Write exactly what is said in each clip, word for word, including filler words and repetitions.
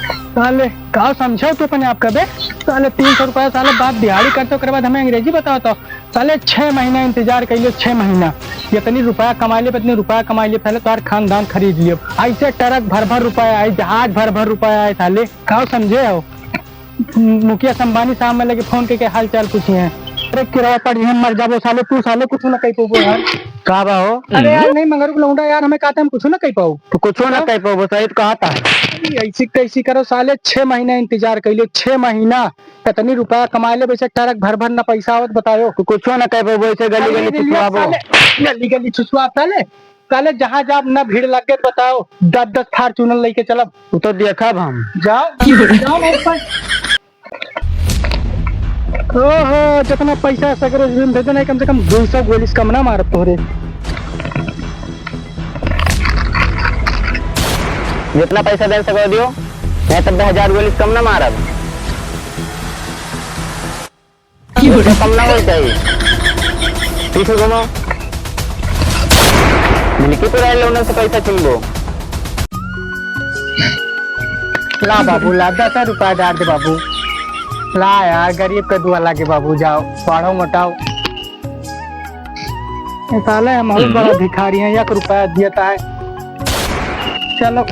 साले, का समझो तू अपने आप का बे? साले, तीन सौ रुपया, साले, बाप दिहाड़ी करते, ओकरे बाद हमें अंग्रेजी बताओ तो। साले, छह महीना इंतजार कर लियो, छह महीना। इतनी रुपया कमा लियो, इतनी रुपया कमा लियो, साले, तोहार खानदान खरीद लियो। ऐसे ट्रक भर भर रुपया आए, जहाज भर भर रुपया आए, साले, का समझे हो? मुकेश अंबानी साहब में लगे फोन करके हाल चाल पूछी हैं। अरे, किरवा पड़ी है, मर जाबो साले, तू साले कुछ ना कह पाबो यार। का बा हो? अरे यार, नहीं, मगर लौंडा यार, हमें कहते हम कुछ ना कह पाओ। तो कुछ ना कह पाओ, सही तो कहता है। ऐसी तैसी करो साले, छह महीना इंतजार कर लियो, छह महीना। इतनी रुपया कमा ले, वैसे ट्रक भर भर ना पैसा आवत, बताओ। तो कुछ ना कह पाओ, ऐसे गली गली अरे, छुछुआबो। साले, गली गली छुछुआ साले। साले, जहाँ जाब ना भीड़ लग गए, बताओ, दस दस Fortuner लेके चलब। वो तो देखब हम। जाओ, जाओ मेरे पास। ओहो, जितना पैसा सगरो जिम भेजो नहीं, कम से कम दो सौ गोली से कम ना मारब तोहरे। जितना पैसा दे सको दियो, नहीं तब दो हजार गोली से कम ना मारब। की हो रहा? कम ना होई चाहिए। पीछे घूमो। मिलकी पुराए लोगों से पैसा छीनबो। ला बाबू, ला, दस रुपया डाल दे बाबू। ला यार, गरीब का दुआ लागे बाबू, जाओ, पढ़ो मोटाओ। ये साले हम बहुत बड़ा भिखारी हैं, एक रुपया देता है। चलो।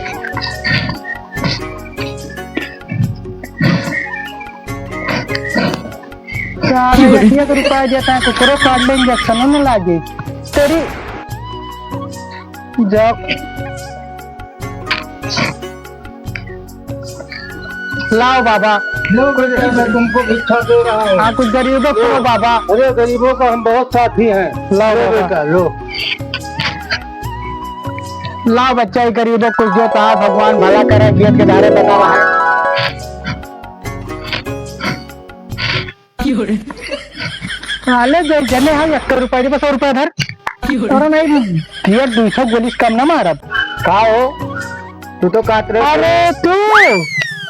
सारे एक एक रुपया देता है, कुकरो काट ले, इंजेक्शन में लागे। तेरी जब लाओ बाबा। लो बेटा, मैं तुमको भिक्षा दे रहा हूँ। हाँ, कुछ गरीबों को दो बाबा। अरे, गरीबों का हम बहुत साथी हैं। लाओ लो बाबा। बेटा, लो। लाओ बच्चा, ये गरीबों को कुछ दो, तो भगवान भला करे, जियत के धारे बना रहा है। साले, जो जने हैं, एक रुपया दे, बस, सौ रुपया धर। अरे नहीं, ये दो सौ गोली से कम ना मारब। का हो? तू तो कहत रहे हो अरे तू!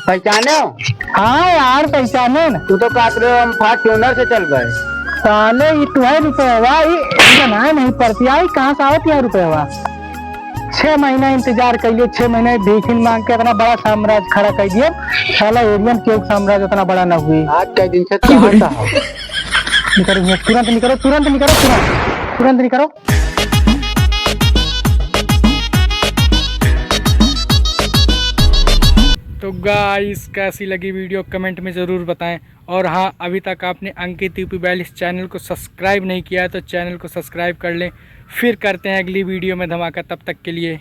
पहचाने हो? हाँ यार, पहचाने ना। तू तो कहत रहे हो हम Fortuner से चल गए। साले, ये तू है रुपया, ये बनाए नहीं पड़ती, आई कहाँ से आवत यार रुपया? छह महीना इंतजार कर लिए, छह महीना भीखिन मांग के इतना बड़ा साम्राज्य खड़ा कर दिया। साला एरियन के साम्राज्य इतना बड़ा ना हुई। आज के दिन से कहाँ का हो? निकरो, तुरंत निकरो, तुरंत निकरो, तुरंत, तुरंत निकरो। तो गाइस, कैसी लगी वीडियो, कमेंट में ज़रूर बताएं। और हाँ, अभी तक आपने अंकित यूपी बयालीस चैनल को सब्सक्राइब नहीं किया है, तो चैनल को सब्सक्राइब कर लें। फिर करते हैं अगली वीडियो में धमाका, तब तक के लिए